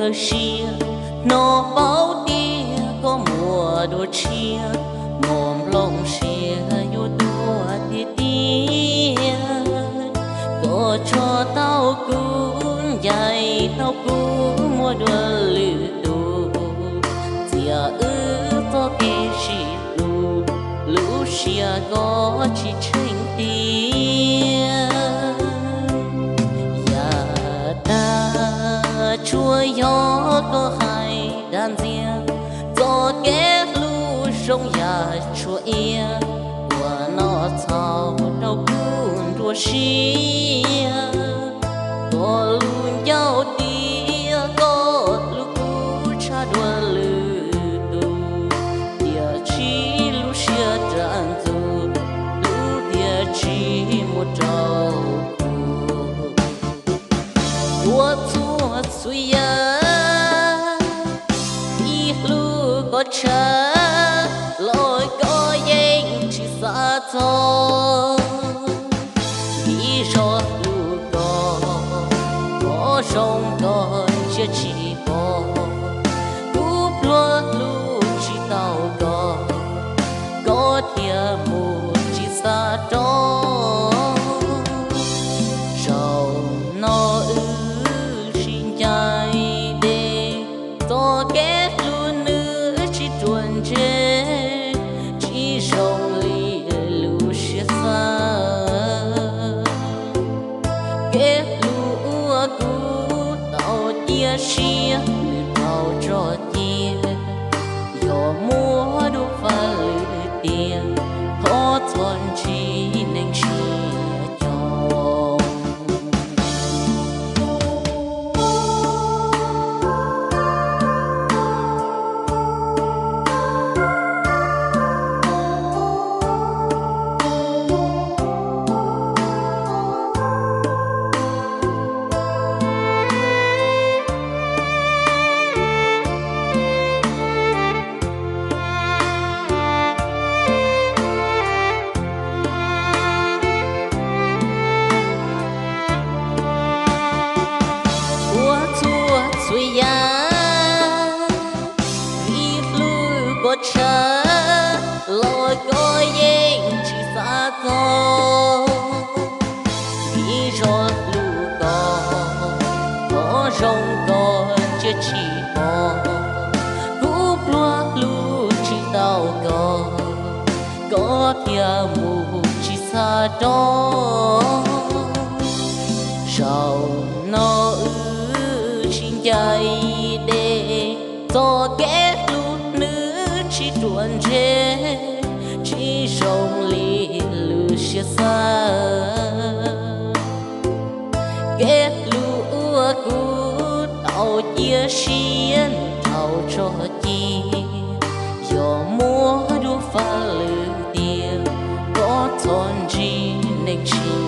Siab hnov paub tias koj muaj dua tshiab, muaj nplooj siab yuav tuag tiag tiag. Koj tso tau kuv, ncaim tau kuv, muaj dua lwm tus, txiav wb txoj kev sib hlub, lub siab koj tsis tsheej tiag. Yav tag tsuas yog koj hais dag ntxias, txoj kev hlub zoo yam tshuaj iab, uas noj txhaum rau kuv nruab siab. Koj lub ncauj tias koj hlub kuv tshaj dua lwm tus, tiam sis lub siab raj ntxuv, hlub tiam sis muab rau kuv. Ua txhua txhua yam, vim hlub koj tshaj, los koj yeej tsis xav txog. Vim zog hlub koj, qhov zoo koj ntsia tsis pom, kuv pluag hlub tsis tau koj, koj thiaj mus tsis xav rov. Zaum no wb sib ncaim deb, txoj kev hlub nws tsis ruam ntseg, tsis zoo li lub siab xav. Kev hlub uas kuv tau cia siab nws raug tso cia, yog muab dua faj lwm tiam, thov txhob ntsib neeg siab cog. Ua txhua txhua yam, vim hlub koj tshaj, los koj yeej tsis xav txog. Vim zog hlub koj, qhov zoo koj ntsia tsis pom, kuv pluag hlub tsis tau koj, koj thiaj mus tsis xav rov. Zaum no wb sib ncaim deb, txoj kev hlub nws tsis ruam ntseg, tsis zoo li lub siab xav. Kev hlub uas kuv tau cia siab nws raug tso cia, yog muab dua faj lwm tiam, koj txhob ntsib neeg siab